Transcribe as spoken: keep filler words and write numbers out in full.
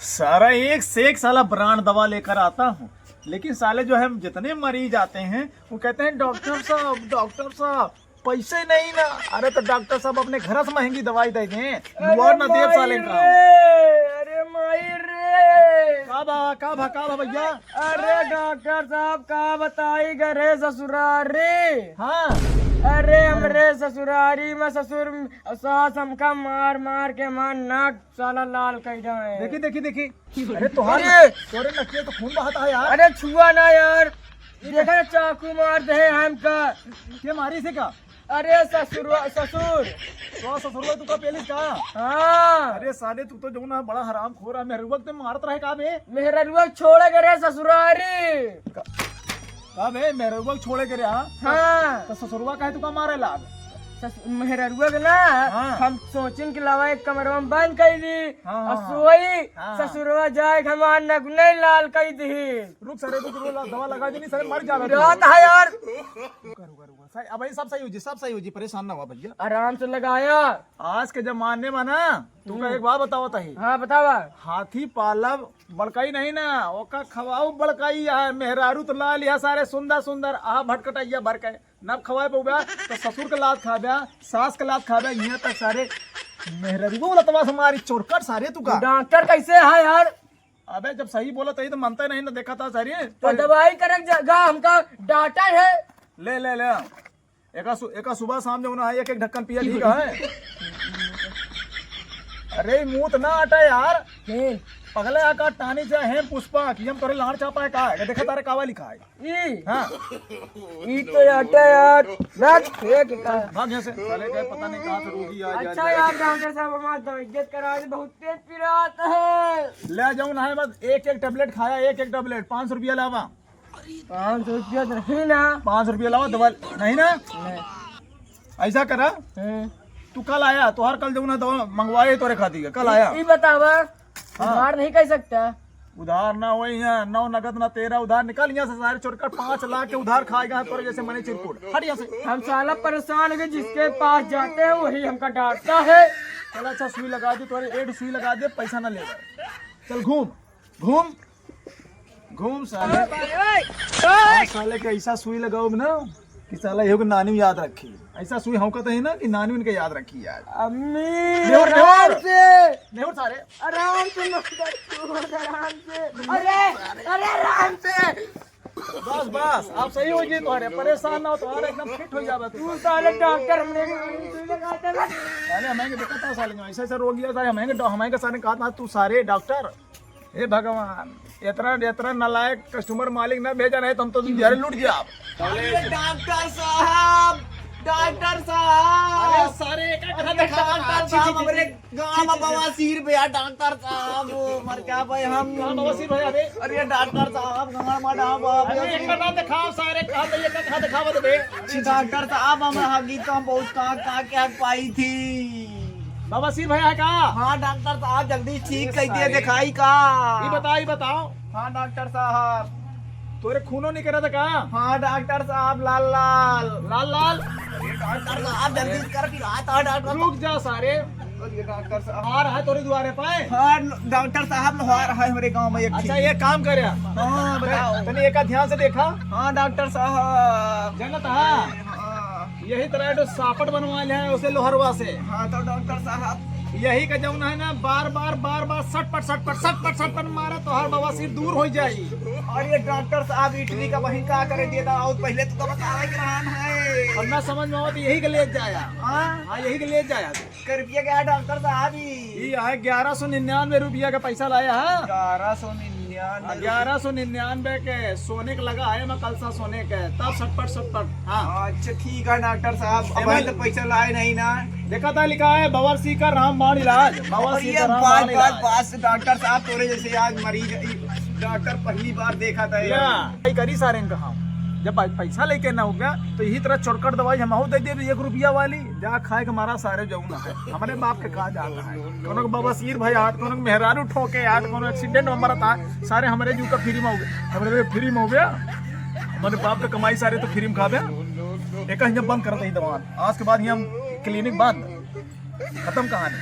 सारा एक से एक साला ब्रांड दवा लेकर आता हूँ, लेकिन साले जो है, जितने मरीज आते हैं, वो कहते हैं, "डॉक्टर साहब, डॉक्टर साहब, पैसे नहीं ना।" अरे तो डॉक्टर साहब अपने घर से महंगी दवाई दे दें, अरे दुआर ना देव साले माई का। रे, अरे माई रे। का बा, का बा, का बा भैया? अरे डॉक्टर साहब, का बताई घरे ससुरारी। हाँ। अरे हमरे ससुरारी में ससुर सास हमका मार मार के हमार नाक साला लाल कई जाए। देखी, देखी, देखी। अरे तोहरे, अरे! तोहरे नकिया तो खून बहत है यार। अरे छुआ ना यार, देखा ना चाकू मार दे हमका। के मारी से का? अरे ससुरवा, ससुर। तो ससुरवा तू का पेलिस का? हाँ। अरे साले तू तो जो ना बड़ा हरामखोर है, मेहरुआ के मारत रहे का बे? मेहरुआ छोड़े करे ससुरारी। का, का बे मेहरुआ छोड़े करे हाँ? हाँ। तो ससुरवा काहे तू का मारे लाग? सस-, मेहररुआ के ना, हाँ। हम सोचिन के लावा एक कमरवा में बंद कई दी, हाँ, और हाँ, सोई, हाँ। ससुरवा जाए के हमार नक नहीं लाल कई दी। रुक सारे, रुक, रुक, दवा लगा देनी सारे, मर जावे तू। रात है यार। रुका, रुका, रुका। सही, अब ये सब सही हो जी, सब सही हो जी, परेशान ना हुआ भैया। आराम से लगाया। आज के जमाने में ना, तू का हम्म। एक बात बतावा तही। हाँ, बतावा। हाथी पालब बड़काई नहीं ना, ओका खवाऊ बड़काई है, मेहरारू तो ला लिया सारे सुंदर सुंदर, आ भटकटैया भर के। ना खवाए पउबा, तो ससुर के लात खाबा, सास के लात खाबा, यहाँ तक सारे मेहररुआ लतवा से मारी चोरकट सारे तू का। डॉक्टर कैसे है यार? अबे जब सही बोला तही तो मनता नहीं ना, देखा था सारे। तो दवाई करे के जगह हमका डॉक्टर है। ले, ले, ले। एका सु-, एका सुबह शाम जो ना है, एक, एक ढक्कन पिया ठीक है। अरे मूत ना अटा यार। हम्म। पगले आका टानी से है पुष्पा, कि हम तोरे लाड़ चापा है का है? देखा तारे कावा लिखा है। ई। हाँ। ई तो आटा यार। बस, फेंक का। भाग यहाँ से। साले का पता नहीं कहाँ से रोगी आ अच्छा जाए। यार, डॉक्टर साहब, हमार तो इज्जत करा दे, बहुत तेज पिरात है। ले जाऊँ ना है, बस एक एक टेबलेट खाया, एक एक टेबलेट, पाँच सौ रुपया लावा। पाँच सौ रुपया तो नहीं ना। पाँच सौ रुपया लावा, दवा नहीं ना। नहीं। ऐसा करा, हम्म। तू कल आया, तोहार कल जो ना दवा मंगवाए तोरे खातिर, कल आया। ई बतावा, हाँ। उधार नहीं कर सकता? उधार ना होई यहाँ, नौ नगद ना तेरह उधार। निकाल यहाँ से सारे चोरकट, पाँच लाख के उधार खाएगा तोरे जैसे मने चिरकुट। हट यहाँ से। हम साला परेशान हो गए, जिसके पास जाते हैं वही हमका डांटता है। चल अच्छा सुई लगा दे, तोरे एड सुई लगा दे, पैसा ना ले। चल घूम, घूम, घूम साले। आज साले के ऐसा सुई लगाउब ना कि साला एहू के नानी याद रखी। ऐसा सुई हौंकत ही ना कि नानी उनके याद रखी यार। अम्मी, नेहुर, आराम नेहुर। से। नेहुर सारे। आराम से मत कर, आराम से। अरे, अरे, आराम से। बस, बस, आप सही हो जी, तोहरे परेशान ना हो, तोहरे एकदम फिट हो जाबे तू। तू साले डॉक्टर हमने के सुई लगा दे। साले हमें के दिक्कत है साले, ऐसे, ऐसे रोग है साले, हमें के डॉ-, हमें के सारे कहा था, तू सारे डॉक्टर। हे भगवान, इतना, इतना नालायक कस्टमर मालिक ना भेजा नहीं तो हम तो तुम घर लूट गया आप। अरे डॉक्टर साहब, डॉक्टर साहब। अरे सारे, एक, एक, अरे एक, डॉक्टर अच्छी, साहब, अच्छी, हमरे अच्छी, गाँव में अच्छी, बवासीर भैया, डॉक्टर साहब, मर क्या भाई हम। कहाँ बवासीर भैया बे? अरे डॉक्टर साहब, गाँव में डांव बाबा। अरे एक ना दिखाओ सारे, कहाँ तो ये कहाँ दिखावा दे बे? अरे डॉक्टर साहब, हम हगी तो हम बहुत कहाँ, कहाँ क्या पाई थी। बवासीर भैया है का? हाँ डॉक्टर साहब, जल्दी ठीक अरे कर दिया, सारे। दिखाई का? ये बताओ, ये बताओ। हाँ डॉक्टर साहब। तोरे खूनो नहीं करा था का? हाँ डॉक्टर साहब, लाल लाल। लाल लाल? अरे डॉक्टर साहब, जल्दी कर, पिरात है डॉक्टर। रुक जा सारे। अरे डॉक्टर साहब। आ रहा है तोरे दुआरे पे? हाँ डॉक्टर साहब, आ रहा है हमारे गाँव में एक अच्छा, ठीक। एक काम करे। हाँ, बताओ। तने एका ध्यान से देखा? हाँ डॉक्टर साहब। जानत हा? हाँ। यही तरह एक सापट बनवा ले है उसे लोहरवा से। हाँ, तो डॉक्टर साहब। यही का जौन है ना, बार बार, बार बार सटपट, सटपट, सटपट, सटपट मारा, तोहार बवासीर दूर हो जाई। अरे डॉक्टर साहब, इटली का बहिन का करे दिए था, और पहले तो, तो बतावे के रहन है। अब ना समझ में आवत, यही के ले जाया। हाँ? हाँ, यही के ले जाया। कै रुपया का है डॉक्टर साहब ई? ई है ग्यारह सौ निन्यानवे रुपया का पैसा लाया है। ग्यारह सौ निन्यानवे। हाँ, ग्यारह सौ निन्यानवे के सोने के लगा है, मैं कल सा सोने के, तब सटपट, सटपट। हाँ। अच्छा, ठीक है डॉक्टर साहब, अब एमएल तो पैसा लाए नहीं ना। देखा था लिखा है, बवासीर का रामबाण इलाज, बवासीर का रामबाण इलाज। बस, बस, डॉक्टर साहब, तोरे जैसे आज मरीज, ई डॉक्टर पहली बार देखा था या, यार। करी सारे ने कहा, जब भाई पैसा लेके ना हो गया, तो यही तरह चोरकट दवाई हम दे दे एक रुपया वाली, जा खाए के मारा सारे जौन है। हमारे बाप के कहा जाता है, कोनो के बवासीर भया, कोनो के मेहरारू ठोके, कोनो एक्सीडेंट में मरता, सारे हमारे जू का फ्री में हो गया, हमारे फ्री में हो गया, हमारे बाप का कमाई सारे तो फ्री में खाबे। एक ही जब बंद करते ही दवा, आज के बाद ही हम क्लिनिक बंद, खत्म कहानी।